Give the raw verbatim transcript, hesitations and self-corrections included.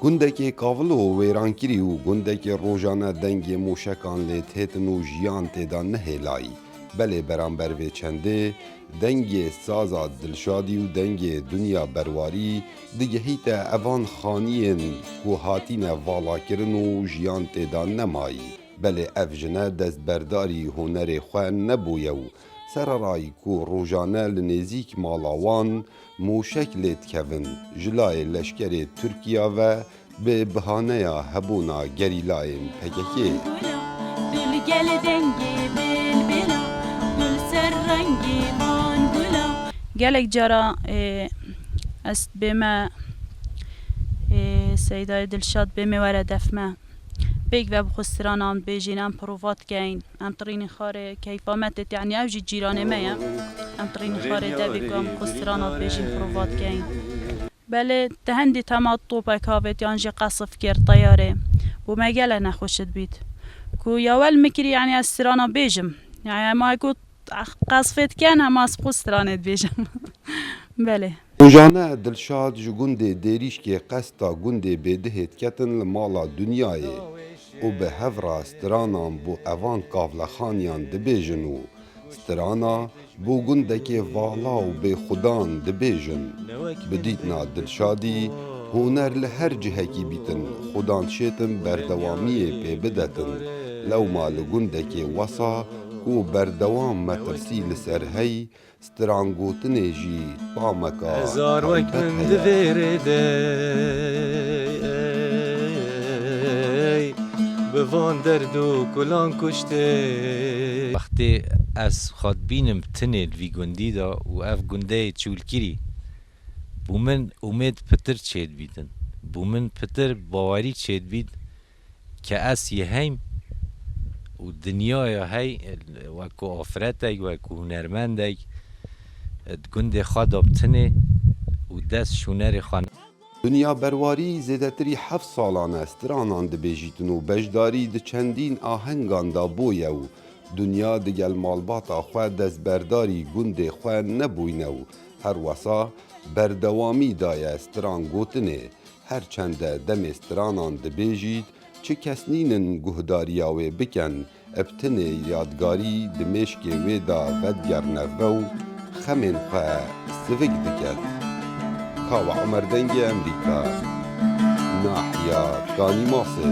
Gundekê Kavilo wêrankirî û gundekê rojane dengê mûşekan lê têtin û jiyan tê de nehêlayî. Belê beramber vê çendê, dengê saza Dilşadî û dengê Dunya Berwarî digihîte evan xaniyên ku hatîne valakirin û jiyan tê de nemayî. Belê ev jine destberdarî hunerê xwe nebûye û sererayî ku rojane li nêzîk mala wan mûşek lê dikevin, ji layê leşkerê Tirkiya ve bi bihaneya hebûna gerîlayên P K K. Gelek cara, e, ez bême, e, Seydayê Dilşad bême were def me. Pêk ve bi xwe stranan bêjîn, em prova dikeyn. Em tirînî xarê keyfa me têt, yanî ew jî cîranê me ye. Em tirînî xarê devê ku em xwe strana dibêjin prova dikeyn. Belê, te hendî tema topek havêt yan jî qesf kir teyarê. Bo me gele nexweş dibît. Ku ya wel min kirî, yanî ez strana bêjim. Yanî hema ku qesfê diken, hema ez xwe stranê dibêjim. Belê. Rojane Dilşad ji gundê Dêrîşkê qesta gundê Bêdihê diketin li mala Dunyayê û bi hev re stranan bo evan kavlexaniyan dibêjin û strana bo gundekê vala û bêxudan dibêjin. Bi dîtina Dilşadî, huner li her cihekî bîtin, xudan şêtin berdewamiyê pê bidetin. Lewma li gundekê wesa ku berdewam metirsî li ser hey, strangotinê jî tameka Hezar wek taybet min heye. Di vê rê de, ey, bi van derd û kulan kuştê. Wextê ez xwe dibînim tinê li vî gundî de û ev gundeyê çûlkirî, bo min umêd pitir çêdibîtin. Bo min pitir bawerî çêdibît ke ez yê heym û dinyaya hey, wek ku afiretek, wek ku hunermendek, di gundê xwe de bi tinê û dest şûnerê xwe. Dunya Berwarî zêdetirî heft salan e stranan dibêjîtin û beşdarî di çendîn ahengan de bûye û Dunya digel malbata xwe destberdarî gundê xwe nebûyne û her wesa berdewamî daye stran gotinê. Her çende demê stranan dibêjît, çi kes nînin guhdariya wê biken, bi tinê yadgarî di mêşkê wê de vedigerne ve û xemên xwe sivik diket. Kawa Omer Dengê Emerîka, Nahiya Kanîmasê.